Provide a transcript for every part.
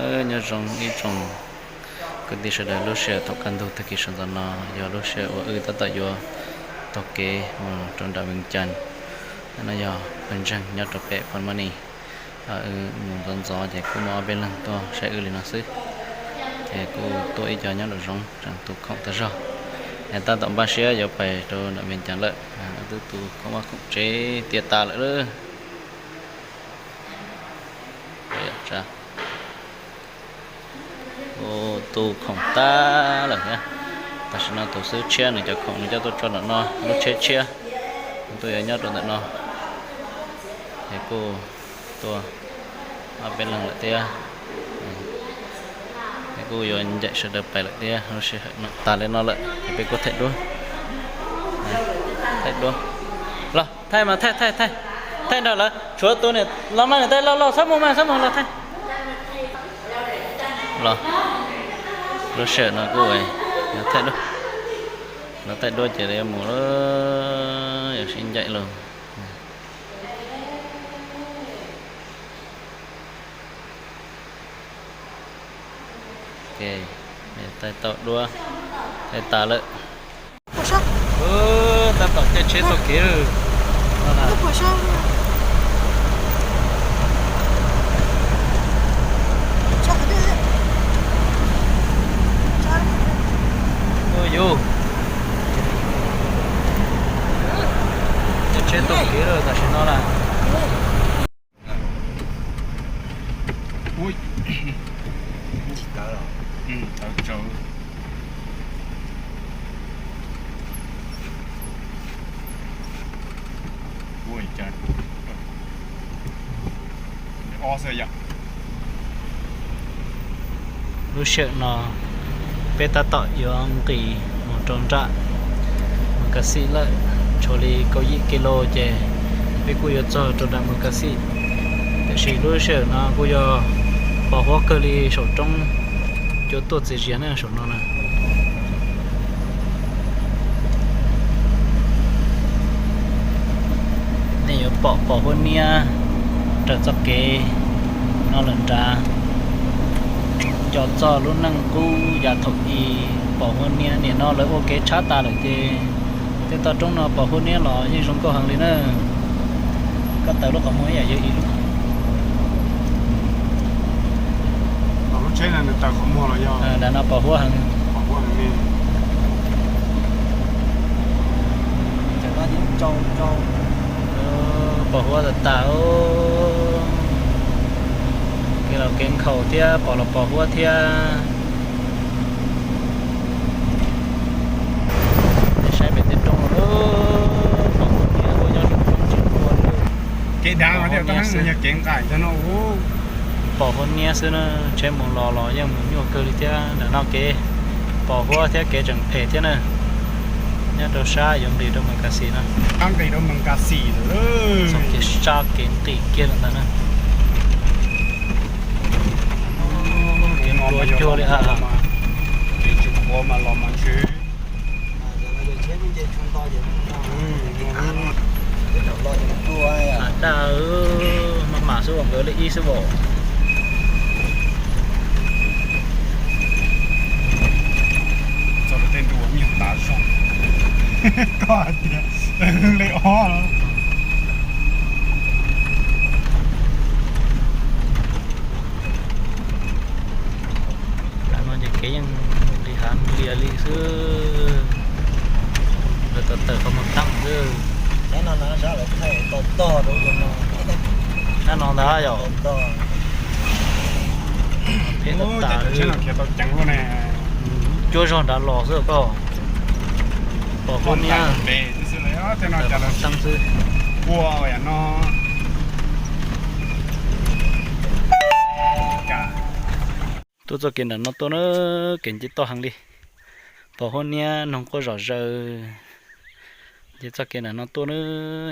Nyob zoo ib tsoom kwv tij sawv daws, lub sij hawm thaum kaj ntug tag kis sawv ntxov no yog lub sij hawm uas wb tab tom yuav taug kev mus rau nram Vees Cas. No yog pawg ntseeg nyob rau pem Phom Maj Nis. Wb mus ntxov ntxov ces kuj muaj ob peb leeg tuaj saib wb li no xwb. Ces kuj tuaj ib co nyob nraum zoov tseem tu khoom tag zog. Es tab tom npaj siab yuav pais rau nram Vees Cas lawm, wb twb tu khoom vaj khoom tsev tiav tas lawm. Kuj tu khoom tag lawm thiab. Tam sim no tus xib hwb tshiab nws cov khoom nws coj tuaj tso ntawm no, lub tsheb tshiab, nws tuaj yuav nyob rau ntawm no. Ces kuj tuaj ob peb leeg lawm thiab. Ces kuj yuav ncaim sawv daws pais lawm thiab, lub sij hawm no tas li no lawm ces peb kuj thaij duab. Thaij duab. Los thaij mas thaij thaij thaij, thaij nrog lawv, tshuav tus niam los mas niam tais los los txhob mus mas txhob mus los thaij. Los, lub sij hawm no kuj thaij duab, los thaij duab ces yuav mus, yuav sib ncaim los. Thaij tau duab, thaij tas lawm. Tab tom caij tsheb taug kev lawm. Ua yus, caij tsheb taug kev lawm tam sim no na. Lub sij hawm no peb tab tom yuav nqis mus rau nram Mus Kas Xim lawm, tshuav li kaum yim kis lus ces peb kuj yuav txog rau nram Mus Kas Xim. Tiam sis lub sij hawm no kuj yog pos huab kawg li saum roob, cua tuaj txias zias na saum no na. Nej yuav pom pos huab niab raws txoj kev no lawm nrad, nco txog lub neej qub yav thaum i pos huab niab. Nim no lawv ua kev tshab tas lawm ces tej toj roob no pos huab niab los yeej zoo nkauj heev li na. Koj taws lub qhov muag ib yam yog ib lub. Lub tsheb no nws taws qhov muag los yog? Nram no pos huab heev. Pos huab tas tas, kev los kev nkhaus thiab pos los pos huab thiab. Saib pem tej roob, pos huab niab ua nyob roob tsis ua li. Kev dav mas thiaj tau yog kev nqaim no. Pos huab niab xwb na, tsheb mus los los yeej mus nyuaj kawg li thiab. Nram no kev pos huab thiab kev tseem phem thiab na. Nyob rau sab yuav nqis rau Mes Kas Xis no. Qab nqis rau Mes Kas Xis lawm. Txoj kev sab kev nqis kiag li ntawd na. Kev pluav cuag li a. Kev tsis qhuav mas los mas ntshe. Daj, maj mam xwb as, nkawd li ib xwb as. Txog tej ntu nyuag tav zoo, koj hais tias li ob los. Tam no ces kev yeej nqis hav nqis li xwb, lawv tawm tawm qhov muag teeb xwb. Sab no ntag yom. Phem tag tas, cuab zog nrad los xwb koj. Pos huab niab, tawm qhov muag teeb xwb. Tuaj txoj kev nram no tuaj na, kev nce toj heev li. Pos huab niab noog quaj zom zaws. Nce txoj kev nram no tuaj na,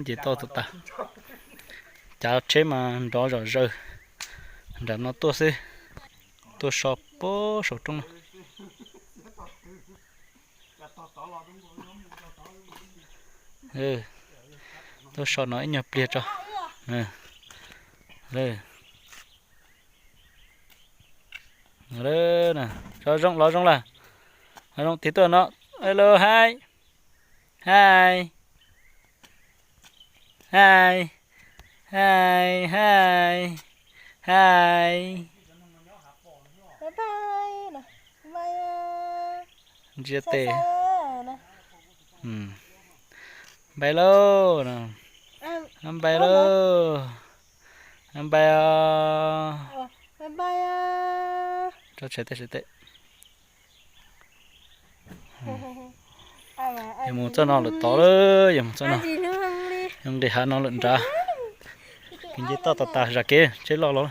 nce toj tas tas. Cav tsheb mas nrov zom zaws. Nram no tuaj xwb, tuaj so pob saum roob no. Tuaj so no ib nyuag pliag tso. Lawm. Lawm na, zoo, los zoo lawm. Los zoo tig tuaj no. Hello, hi. Hi. Hi. Hi, hi. Hi. Ntsia tes. Npais lauj. Npais lauj. Npais os. Tso tshais tes, tshais tes. Yog mus txoj no lawm tod lawm, yog mus txoj no. Yog nqis hav no lawm nrad. Kev nce toj tas tas zam kev tsheb loj los.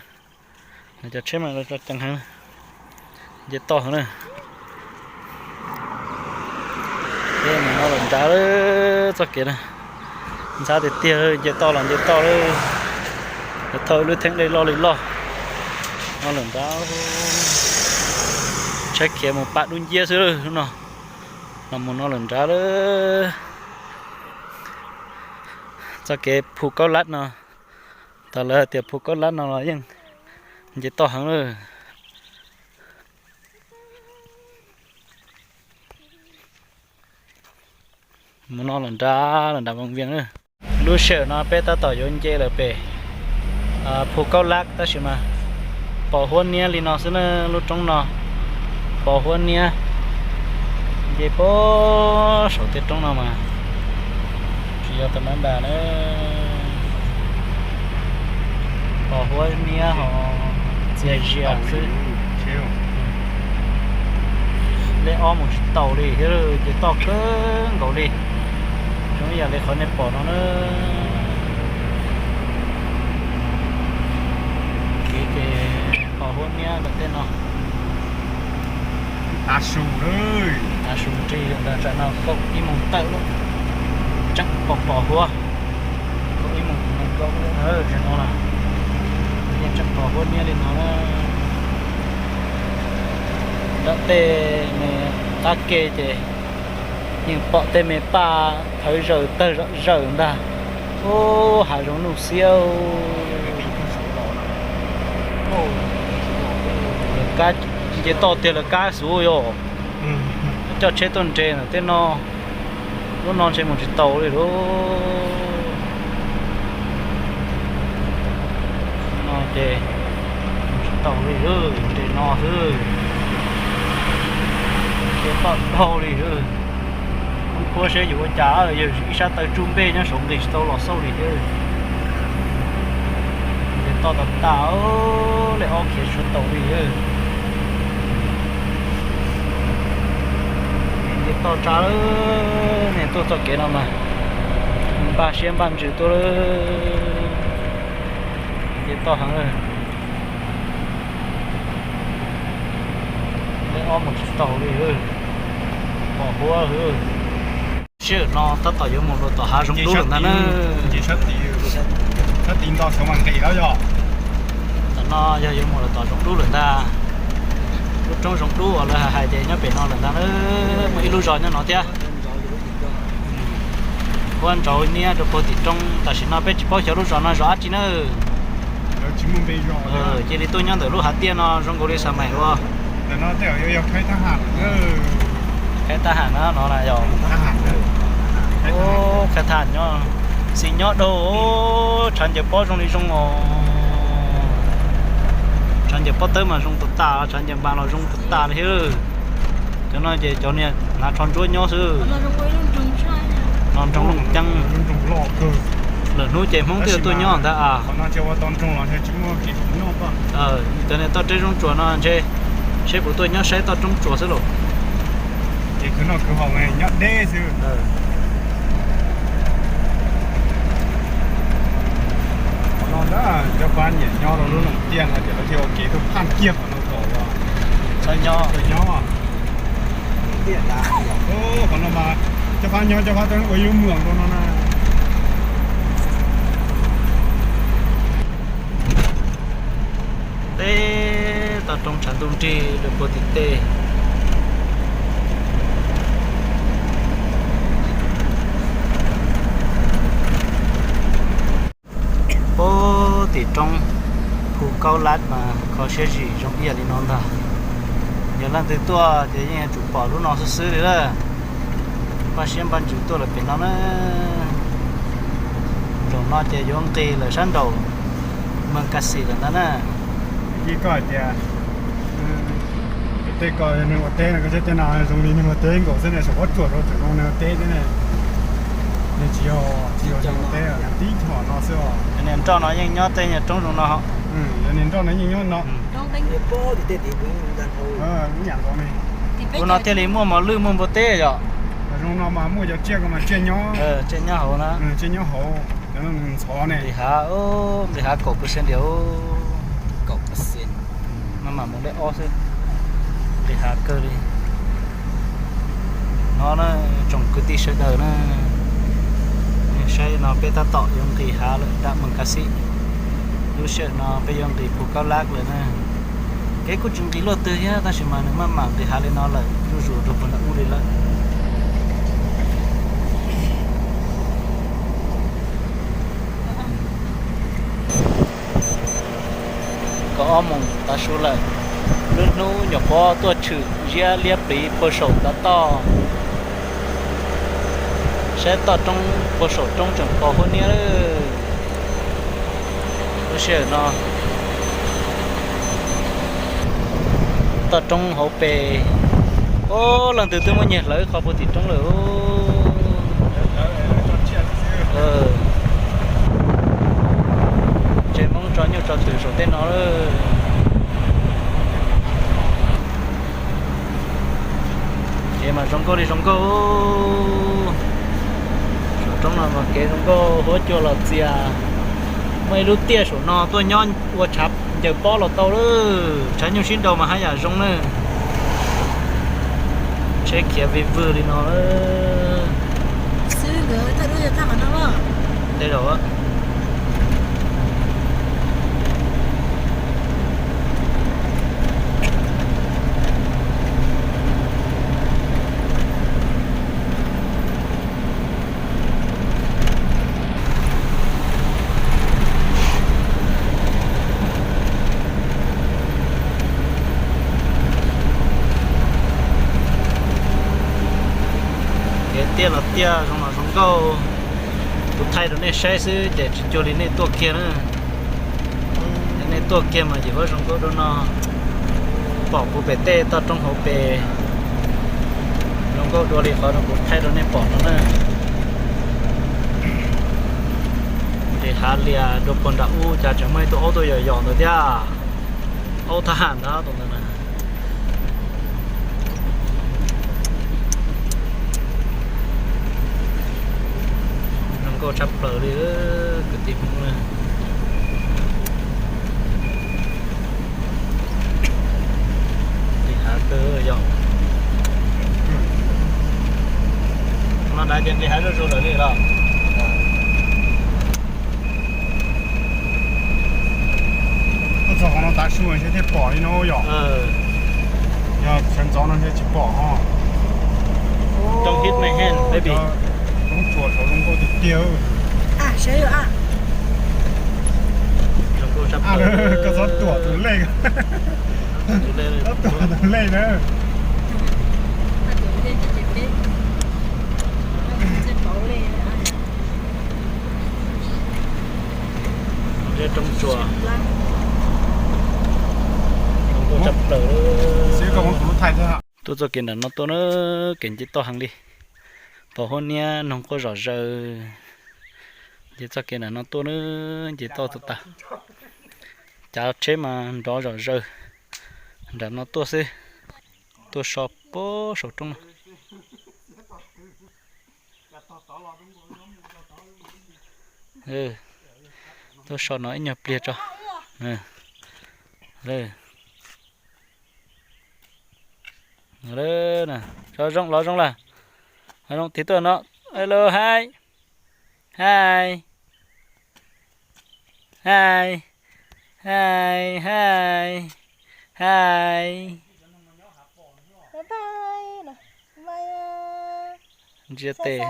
Cov tsheb mas tso ceev heev. Nce toj heev na. Peb mus no lawm nrad lawm txoj kev na. Ntxhab tiag tiag, nce toj los nce toj lawm. Lawv thauj lub theeb dej loj li loj no lawm nrad. Tsheb khiav mus pam dub nciab xwb lub no. Los mus no lawm nrad lawm. Txoj kev Phu Kaub Lab no, thaum lawv hais tias Phu Kaub Lab no los yeej nce toj heev lawm. Mus no lawm nrad, lawm nram Voos Vias na. Lub sij hawm no peb tab tom yuav nce lawm pem Phu Kaub Lab tab sis mas pos huab niab li no xwb na, lub roob no pos huab niab. Nce pem saum tej roob no mas tsis yog tau nab ntas na. Pos huab niab ho txias zias xwb. Lej ob mus tsis taus li thiab, ces toj kawg nkaus li. Zoo ib yam li qhov nej pom no na. Kev ces pos huab niab ntawm tej no. Tav su, tav su nrig ntawm tsam no kaum ib moos tawm lawm. Tseem pos pos huab. Kaum ib moos zoo no na, yeej tseem pos huab niab li no na. Nram tej me qab ke ces yeej pom tej me paj thawv zaws tawg zom zaws ntag. Ub, hav zoov nuj xiab. Lawv kab nce toj tiag, lawv kab xuv yog coj tsheb tuaj nres ntawm tej no. Lub no ntshe mus tsis taus li lauj. No ces mus tsis taus li, nres no xwb. Nce toj dhau li. Ub, puab seb yuav ua cas, yog ib sab taw tsuj npej nyob saud nqis tsis tau los xauj li thiab. Nce toj tas tas, lej ob khiav tsis tau li. Nce toj tsa lawm, nej tuaj txoj kev no mas npaj siab npaj ntsws tuaj lawm. Nce toj heev lawm. Lej ob mus tsis taus li, pos huab. Sij hawm no tab tom yuav mus rau tom hav zoov dub lawm ntag na. Tam no yog yuav mus rau tom zoov dub lawm ntag. Lub roob zoov dub uas lawv hais tias nyob pem no lawm ntag na. Muaj ib lub zos nyob no thiab. Huab ntsauv niab rau puag tim roob, tam sim no peb tsis paub xyov lub zos no zos dab tsi na. Cia li tuaj nyob ntawm lub hav tiaj no zoo nkaus li xa mais ua. Khaib tab ham no no yog khaib tab ham nyob, xis nyob daug, tshav ncaws pob zoo li zoo os. Tshav ncaws pob tawb mas zoo tas tas, tshav ncaws npas los zoo tas tas li thiab. Cov no ces cov niag hnav tsho ntsuab nyob xwb. No nroog Looj Ceeb. Lwm hnub ces Hmoob twb tuaj nyob ntag as. Cov niag toj roob tsuas no ntshe seb puas tuaj nyob saib toj roob tsuas xwb lauj. Ces kwv noj kwv haus nyob deb xwb. Qhov no ntag, cov pab nyiam nyob rau lub loog tiaj no ces lawv thiaj ua kev tuaj phaj kiag qhov no kom txhob nyob. Qhov no mas cov pab nyob, cov pab tuaj ua ib lub mws rau no na. Teb toj roob tshav ntuj nrig rau puag tim tej. Puag tim roob Phu Kaub Lab mas kho siab zim zoo ib yam li no ntag. Yog leej twg tuaj ces yeej yuav tsum pom lub no xwb xwb li lawm. Npaj siab npaj ntsws tuaj lawm pem no na. Zaum no ces yuav nqis lawm sab nraum Meeg Kas Xim lawm ntag na. Ib koj hais tias tej ko yog neeg ua teb no, koj saib tej no zoo li neeg ua teb nkaus xwb ne, saum huab tsuas rau tseem zoo neeg ua teb thiab ne. Nws tsis yog, tsis yog neeg ua teb, tib chom no xwb os. Niag nroj no yeej nyob tej nyuag roob zoo no. Yog niag nroj no yeej nyob no. Ub no thiaj li muaj mos lwj muaj npua teb yom. Zoo no mas muaj cov tsiaj ko mas tsiaj nyob, tsiaj nyob hauv na. Tsiaj nyob hauv, cov no ntxhov ne. Nqis hav, nqis hav kaum percent diam. Kaum percent. Maj mam mus lej ob xwb. Nqis hav kawg li. No na, tsoom kwv tij sawv daws na, saib no peb tab tom yuav nqis hav lawm nram Meeg Kas Xim. Lub sij hawm no peb yuav nqis Phu Kab Lab lawm na. Kev kuj tsis nqis luaj twg thiab tab sis mas nws maj mam nqis hav li no lawm zuj zus rau puag nram ub li lawm. Kaum ob moos tav su lawm, lub hnub nyuam qhuav tuaj tshwm ziab liab pliv puag saum tav toj, saib toj roob puag saum roob tseem pos huab niab lawm. Lub sij hawm no toj roob hauv pes, o, leej twg twb muab nyiag hlawv qhov puag tim roob lawm. Tsev Hmoob tso nyuj tso twm saum tej no lawm. Kev mas zoo nkauj li zoo nkauj. Saum roob no mas kev zoo nkauj, huab cua los txias. Muaj ib lub tiaj saum no tuaj nyob ua tshav ncaws pob los tau lawm, tshav nyuj sib nraus mas haj yam zoo na. Tsheb khiav vij vwg li no lawm. Xwb nkawd thaj dub yog thaj qhov no los? Tej zaum. Kev tiaj los tiaj, zoo los zoo nkauj. Kuv thaij rau nej saib xwb ces tsis cuag li nej tuaj kiag na. Yog nej tuaj kiag mas yim huab zoo nkauj dua no. Pom kuv pem tej toj roob hauv pes zoo nkauj dua li qhov no kuv thaij rau nej pom no na. Nqis hav lias dua puag nram ub cas tseem muaj ib tug aub tuaj yos yos ntawd thiab. Aub thab ham ntag tus ntawd na. Zoo nkauj tshaj plaws li kwv tij Hmoob na. Nqis hav kawg yog. No dav ces nqis hav zuj zus lawm li los? Tuaj txog qhov no tav su ntshe thiaj pom li no yom. Yog sawv ntxov no ntshe tsis pom ho. Don't hit my hand, baby. Roob tsuas saud zoo nkauj tiag tiag. Koj txhob tuam tus lej. Txhob tuam tus lej na. Zeb roob tsuas, zoo nkauj tshaj plaws. Tuaj txoj kev nram no tuaj na, kev nce toj heev li. Pos huab niab noog quaj zom zaws. Nce txoj kev nram no tuaj na, nce toj tas tas. Cav tsheb mas nrov zom zaws. Nram no tuaj xwb. Tuaj so puag saum roob no. Tuaj so no ib nyuag pliag tso. Tso zoo los zoo lawm. Zoo tig tuaj no. Hello, hi. Hi. Hi. Hi, hi, hi. Ntsia tes.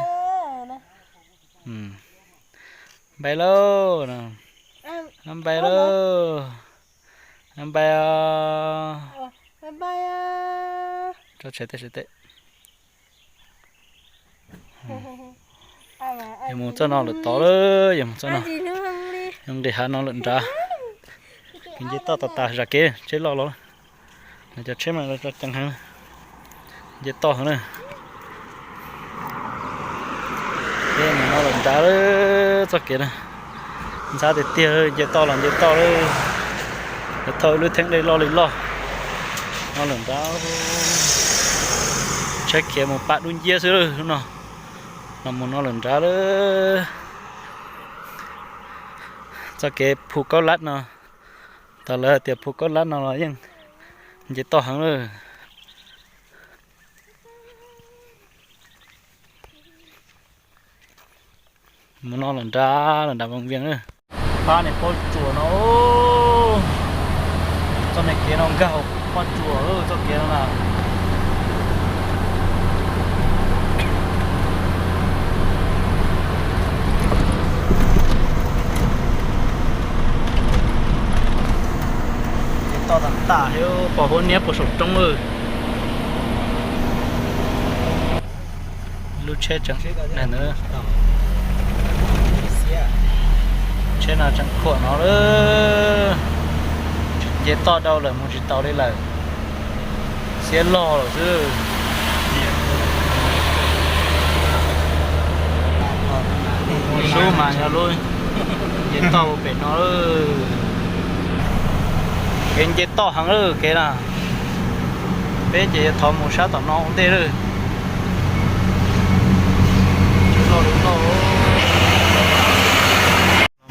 Npais lauj. Npais lauj. Npais os. Tsheb teb, tsheb teb. Yog mus txoj no lawm tod lawm, yog mus txoj no. Nqis hav no lawm nrad. Kev nce toj tas tas zam kev tsheb loj los. Cov tsheb mas ceev heev, nce toj heev na. Mus no lawm nrad txoj kev na. Ntxhab tiag tiag, nce toj los nce toj lawm. Thauj ib lub theeb dej loj li loj no lawm nrad. Tsheb khiav mus pam dub nciab xwb lub no. Los mus no lawm nrad lawm. Txoj kev Phu Kaub Lab no, thaum lawv hais tias Phu Kaub Lab no los yeej nce toj heev lawm. Mus no lawm nrad, lawm nrad Voos Vias na. Pab niam poj tsuas no, txoj me kev no nkag hauv poj tsuas txoj kev no na. Ces toj tas tas thiab pom huab niab puag saum roob lawm. Lub tsheb tseem, tsheb no tseem khuam no lawm. Nce toj dhau lawm mus tsis taus li lawm. Xiab log lawm xwb. Mus xub mas yog lub nce toj ua pem no lawm. Kev nce toj heev lawm kev na. Peb ces yuav thov mus sab tom no ua ntej lawm.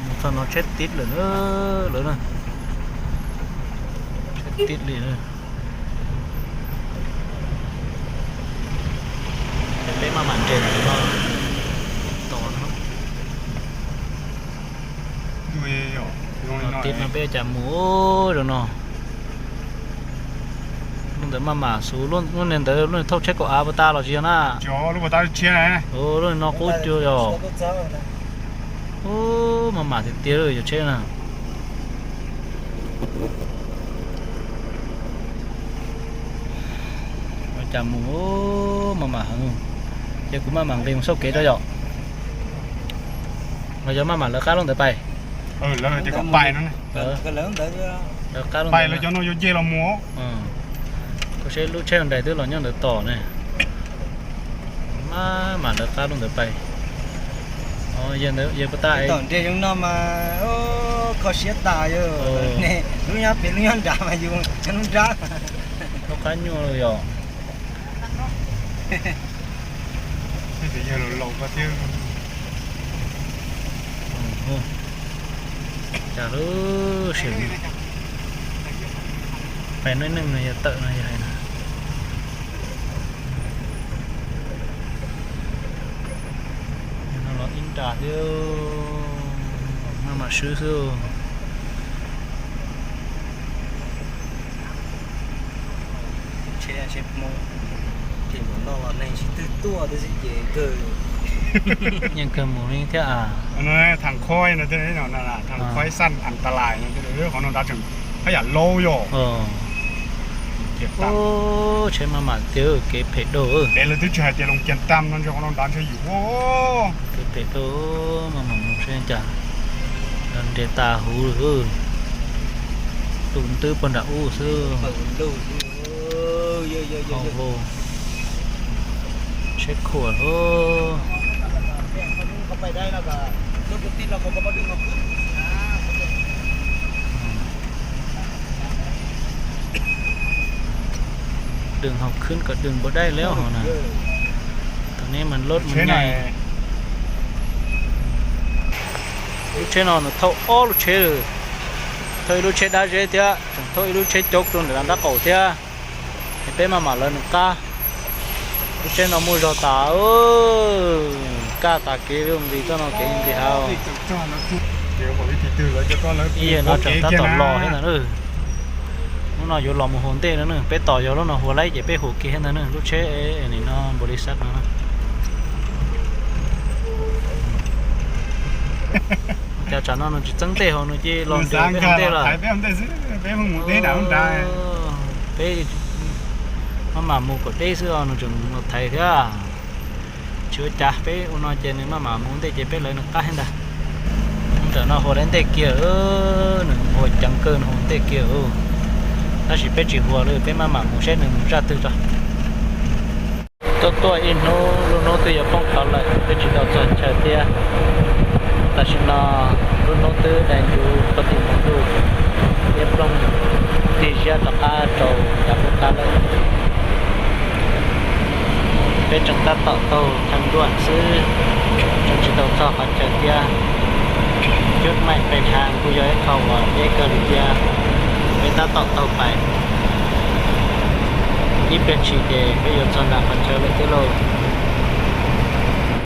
Mus txog no tsheb tib lawm, lawm na. Tsheb tib li. Peb maj mam nres no tos no. Tib no peb cas mus zoo no. Lub ntawd maj mam xus, lub ntawd lub thauj tsheb kaum av puas tas los tsis yog na? Lub no qub cuag yog. Maj mam tiag tiag lawm cov tsheb na. Cas mus maj mam heev. Ces kuv maj mam nqis mus xauj kev rau yom. Los yog maj mam lawv qab lub ntawd pais. Lawv qab lub ntawd. Kuv seb lub tsheb Hyundai twb los nyob ntawd tos ne. Maj mam lawv qab lub ntawd pais. Yawg puas tas? Tom nres zoo no mas kho siab tas yog. Lub nyob pem lub nyob nrad mas yus lub nrab. Lub qab nyuaj yog. Yog laus laus ko thiab. Cas lub sim pais nuj neej no yog tawm no yog hais no. No los ib nra xwb, maj mam swb xwb. Yeej kawg mus li thiab a. Thas Khuaib no, Thas Khuaib xaj As Tas Lais no, qhov no nrad tseem haj yam laub yog. Tsheb maj mam tiag, kev phem dua. Kev lawv twb tsis hais tias Loos Kias Tam no, ntshe qhov no nrad ntshe yus. Kev phem dua, maj mam mus seb cas. Nres tas huv lawm. Tus ntub puag nram ub xwb. Tsheb khuam lawm. Đừng học khuyến, có đừng bó đáy léo hos na. Tau nej mas loj mas nyais. Lub tsheb no nws thauj ob lub tsheb lawm. Thauj ib lub tsheb dab zeb thiab tseem thauj ib lub tsheb coob rau ntawm nraub qaum thiab. Es peb maj mam lawv nws qab. Lub tsheb no muaj zog tas, kaj tas kev li nqis txoj no kev nqis hav. Ib yam no tseem tab tom los thiab ntag na. Lub no yuav los mus hauv ntej no na, peb tos yog lub no huv laib ces peb hum kiag thiab ntag na, lub tsheb nim no npaum li sab no. Cas tsam no nws tsis txeeb ntej hauv nws ces los nres peb hauv ntej lawm. Peb, Maj mam mus kom deb xwb os, nws tseem los thaiv thiab. Tsis ua cas, peb ua no ces nws maj mam mus ntej ces peb lawv nws qab thiab ntag. Nram no huas deb ntej kiag, nws huas ceev kawg, nws huas ntej kiag. Tab sis peb tsis huas li, peb maj mam mus saib nws mus zaj twg tso. Tuaj tuaj ib hnub, lub hnub twb yuav poob qho lawm, peb tsis tau txog chaw thiab. Tam sim no lub hnub twb dai ncuv pog tim mus ntuj, liab ploog tig siab rov qab rau yav pub qab lawm. Peb tseem tab tom taug thaj ntuaj xwb, tseem tsis tau txog qhov chaw thiab. Cuab maim pes has kuj yog ib qho uas deb kawg li thiab. Peb tab tom taug pais, ib pliag tshis ces peb yuav txog nram qhov chaw lawm thiab lauj.